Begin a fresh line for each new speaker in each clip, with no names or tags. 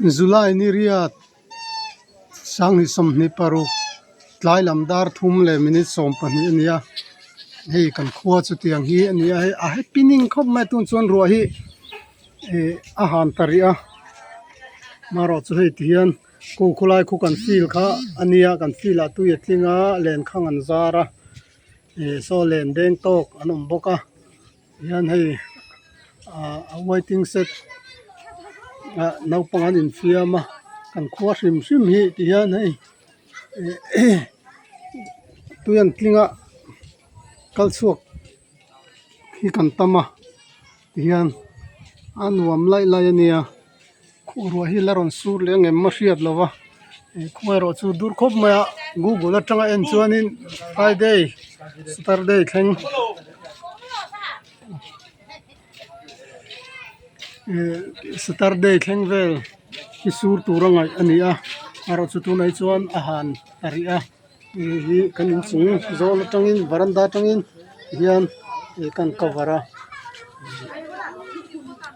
July ni riat sanghnih 26 tlai lam dar thum leh minute 12 a ni a hei kan khua chu tiang hi a ni a hei a happening khawp mai a tun chuan ruah hi ih a han ta rih a marawh chu hei ti hian khu khawlai khu kan field kha a nia kan field ah tui a tling a lenkhang an zar a ih saw len deng tawk an awm bawk a. Hian hei ah a waiting shed ah naupang an infiam a kan khua hrim hrim hi ti hian hei tui an tling a kal chhuak hi kan tam a ti hian a nuam laih laih a nia khuh ruah hi la rawn sur leh ang em a hriat loh a ih khua erawh chu dur khawp mai a google atanga en chuanin friday saturday thleng ih saturday thleng vel hi sur tur a ngaih a ni a erawh chu tunah hi chuan a han ta rih a. Hei hi kan inchung zawl atangin varanda atangin hian ih kan cover a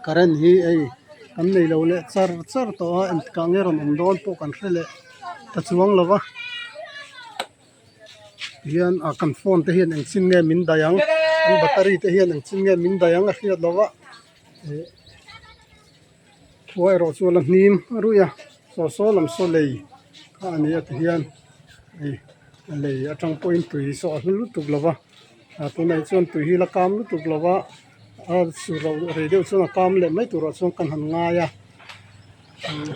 current hi hei kan nei lo leh char char tawh a engtikah nge rawn awm dawn pawh kan hre leh ta chuang lo va tihian ah kan phone te hian engchin nge min daih ang kan battery te hian engchin nge min daih ang a hriat loh a ih. Khua erawh chu a la hnim ruih a saw saw lam saw lei kha a ni a tihian hei a lei atang pawhin tui saw a hlu lutuk lo va ah tunah hi chuan tui hi la kam lutuk lo va a sur loh rei deuh chuan a kam leh mai turah chuan kan han ngai a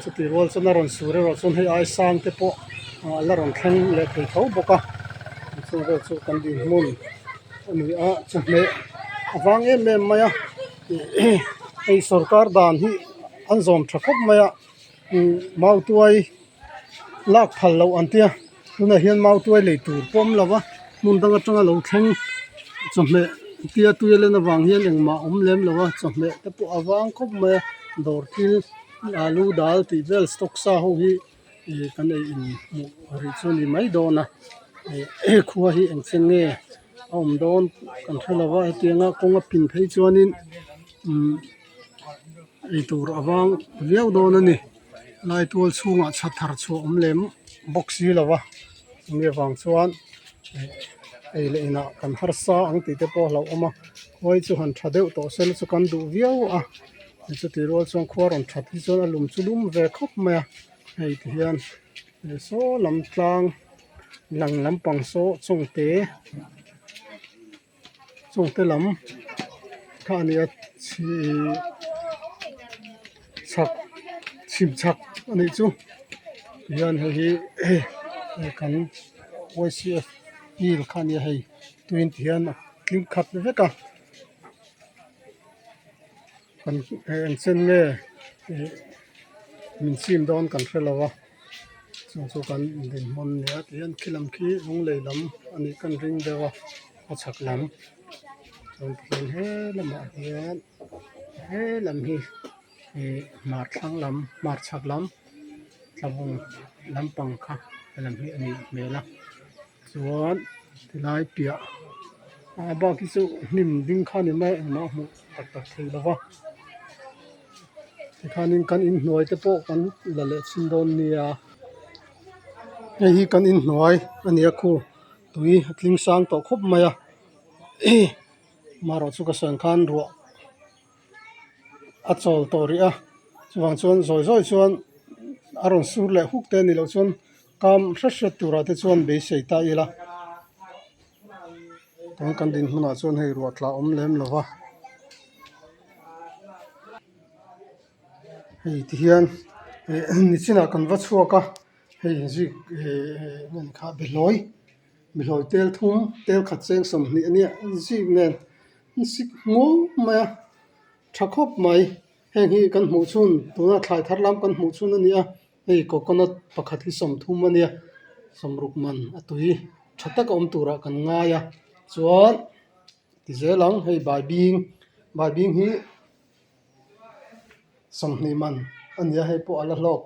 chutih rual chuan a rawn sur erawh chuan hei ai sang te pawh a la rawn thleng leh thei tho bawk a chung vel chu kan dinhmun a ni a chawhmeh a vang em em mai a. Hei sorkar dan hi an zawm tha khawp mai a umm mautuai lak phal loh an tia tunah hian mautuai lei tur pawh a awm lo va hmun dang atanga lo thleng chawhmeh tia tui a len avang hian engmah a awm lem lo a chawhmeh te pawh a vang khawp mai a dawr thil alu dal tih vel stock sa ho hi. Ih kan ei in hmuh rih chu a ni mai dawn a ih khua hi eng chen nge a awm dawn kan hre lo va hetianga kawng a pin phei chuanin umm eitur a vang viau dawn a ni lai tual chhungah chha thar chhuah awm lem bawk si lo va chumi avang chuan ih ei leh inah kan harsa ang tih te pawh a hlauhawm a khawi chu han tha deuh tawh se la chu kan duh viau a. Chutih rual chuan khua rawn that hi chuan a lum chu lum ve khawp mai a hei ti hian saw lam tlang lang lampang saw chawngte chawngte lam kha a ni a chhih chhak chhim chhak a nih chu tihian hei hi hei kan ycf field kha a nia hei tuin ti hian a tling khat vek a. Kan eng chen nge ih min chim dawn kan hre lo a chung chu kan dinhmun a ni a tihian khi lam khi lunglei lam a nih kan ring deuh a a chhak lam chuan tihian he lamah hian he lam hi ih hmar thlang lam hmar chhak lam tlabung lampang kha helam hi a nih hmel a. Chuan tilai piah a bak hi chu hnim ding kha ni mai engmah hmuh tak tak thei lo va tikhanin kan inhnuai te pawh kan la leh chhin dawn nia hei hi kan inhnuai a ni a khu tui a tling sang tawh khawp mai a marawh chu ka sawi ang khan ruah a chawl tawh rih a chuvang chuan zawi zawi chuan a rawn sur leh huk te a nih loh chuan. Kam hret hret turah te chuan beisei ta ila tun kan din hmunah chuan hei ruah tla awm lem lo va hei ti hian ih nichinah kan va chhuak a hei zik ih nge ni kha behlawi behlawi tel thum tel khat cheng 20 a nia zik nen an sik hmuau mai a tha khawp mai heng hi kan hmuh chhun tuna thlai thar lam kan hmuh chhun a ni a. Hei coconut pakhat hi 30 a nia 60 man a tui tha taka awm turah kan ngai a chuan ti zel ang hei baibing baibing hi 20 man a ni a hei pawh a la hlawk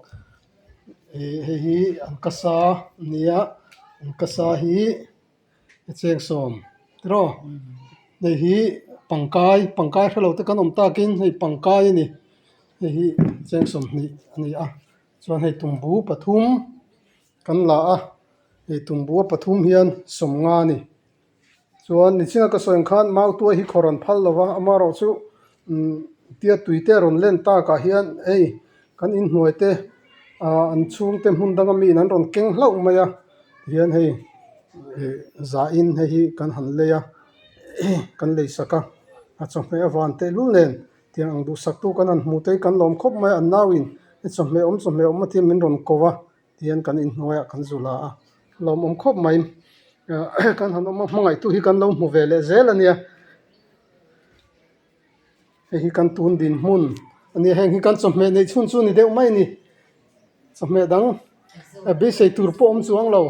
ih hei hi angkasa a nia angkasa hi a cheng sawm tiraw hei hi pangkai pangkai hrelo te kan awm takin hei pangkai a ni hei hi cheng 20 a ni a. Chuan hei tumbu pathum kan la a, hei tumbu a pathum hian sawmnga a ni. Chuan nichinah ka sawi ang khan mautuai hi khawr an phal lo va, amaherawhchu umm tia tui te a rawn len takah hian hei kan inhnuai te ah an chhungte hmun danga miin an rawn keng hlauh mai a tihian hei ih zahin hei hi kan han lei a kan lei sak a, a chawhmeh avan tehlul nen tiang ang duhsak tu kan han hmuh te hi kan lawm khawp mai a, an nauin chawhmeh awm chawhmeh awm a tia min rawn ko a. Tihian kan inhnuaiah kan zu la a, lawmawm khawp mai. Kan han awm a, hmangaihtu hi kan lo hmu ve leh zel a nia. Hei hi kan tun dinhmun a nia, heng hi kan chawhmeh neih chhun chu a ni deuh mai a ni. Chawhmeh dang beisei tur pawh awm chuang lo.